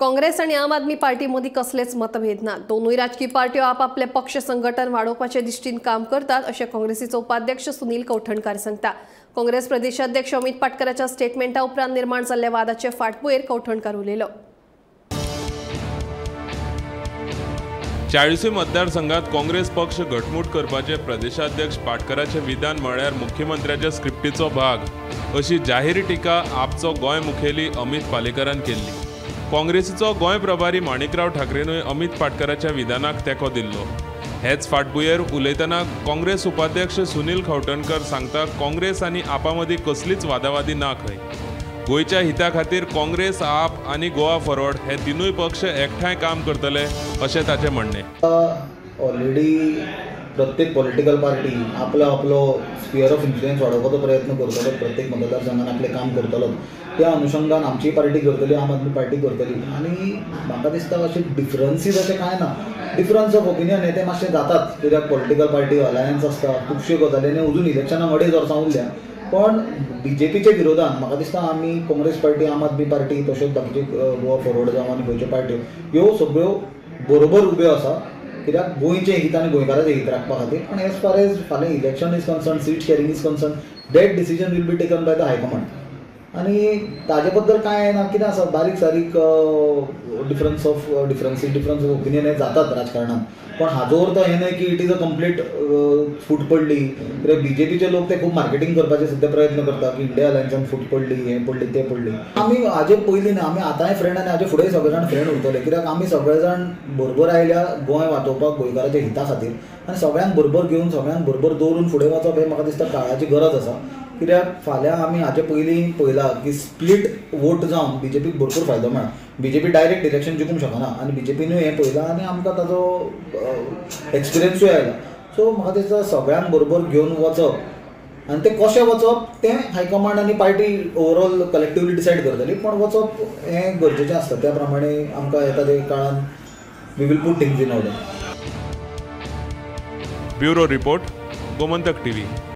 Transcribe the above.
काँग्रेस आनी आम आदमी पार्टी मदीं कसलेच मतभेद ना. दोनूय राजकीय पार्ट्यो आपापले पक्ष संघटन वाडोवपाचे दृश्टीन काम करतात अशें काँग्रेसीचो उपाध्यक्ष सुनील कवठणकार सांगता. काँग्रेस प्रदेशाध्यक्ष अमित पाटकराच्या स्टेटमेंटा उपरांत निर्माण जाल्ल्या वादाचे फाटभुंयेर कवठणकार उलयलो. 40 मतदारसंघात काँग्रेस पक्ष घटमूट करपाचे प्रदेशाध्यक्ष पाटकराचे विधान म्हळ्यार मुख्यमंत्र्याच्या स्क्रिप्टीचो भाग अशी जाहीर टिका आपचो गोंय मुखेली अमित पालेकरान केल्ली. काँग्रेसीचो गोंय प्रभारी माणिकराव ठाकरेनूय अमित पाटकराच्या विधानाक तेंको दिल्लो. हेच फाटभुंयेर उलयतना काँग्रेस उपाध्यक्ष सुनील खवटणकर सांगता काँग्रेस आनी आपा मदीं कसलीच वादावादी ना खंय. गोंयच्या हिता खातीर काँग्रेस, आप आनी गोवा फॉरवर्ड हे तिनूय पक्ष एकठांय काम करतले अशें ताचें म्हणणें. ऑलरेडी प्रत्येक पॉलिटिकल पार्टी आपलो आपलो स्पियर ऑफ इन्फ्लुएन्स वाडोवपाचो प्रयत्न करतलो, प्रत्येक मतदारसंघान आपलें काम करतलो. त्या अनुशंगान आमची पार्टी करतली, आम आदमी पार्टी करतली. आनी म्हाका दिसता अशें डिफरन्सीस अशें कांय ना. डिफरन्स ऑफ ओपिनियन हे ते मातशे जातात कित्याक पॉलिटिकल पार्टी अलायन्स आसता, खुबश्यो गजाली आनी अजून इलेक्शनाक 2.5 वर्सां उरल्या. पण बीजेपीच्या विरोधान म्हाका दिसता आमी काँग्रेस पार्टी, आम आदमी पार्टी तशेंच बाकीचे गोवा फॉरवर्ड जावं आनी खंयच्यो पार्ट्यो ह्यो सगळ्यो बरोबर उब्यो आसा कित्याक गोंयचें हित आनी गोंयकाराचें हित राखपा खातीर. आनी एज फार एज फाल्यां election is concern, seat sharing is concern, that decision will be taken by the high command. आनी ताजे बद्दल कांय ना, कितें आसा बारीक सारीक डिफरन्स ऑफ ओपिनियन हे जातात राजकारणान. पण हाजो अर्थ हें न्हय की it is a complete फूट पडली. कित्याक बीजेपीचे लोक ते खूब मार्केटींग करपाचे सद्या प्रयत्न करता की इंडिया अलायन्सान फूट पडली, हें पडली, तें पडली. आमी हाजे पयलीं न्हय, आमी आतांय फ्रेंड आनी हाजे फुडें सगळे जाण फ्रेंड उरतले कित्याक आमी सगळे जाण बरोबर आयल्या गोंय वाटोवपाक, गोंयकाराच्या हिता खातीर. आनी सगळ्यांक बरोबर घेवन सगळ्यांक बरोबर दवरून फुडें वचप हें म्हाका दिसता काळाची गरज आसा. कित्याक फाल्यां आमी हाजे पयलीं पळयलां की स्प्लीट वोट जावन बीजेपीक भरपूर फायदो मेळ्ळा. बीजेपी डायरेक्ट इलेक्शन जिखूंक शकना आनी बीजेपीनूय हें पळयलां आनी आमकां ताजो एक्सपिरियन्सूय आयला. सो म्हाका दिसता सगळ्यांक बरोबर घेवन वचप आनी तें कशें वचप तें हायकमांड आनी पार्टी ओवरऑल कलेक्टिवली डिसायड करतली, पण वचप हें गरजेचें आसता. त्या प्रमाणे आमकां येता ते काळान we will put things in order. Bureau report, Gomantak TV.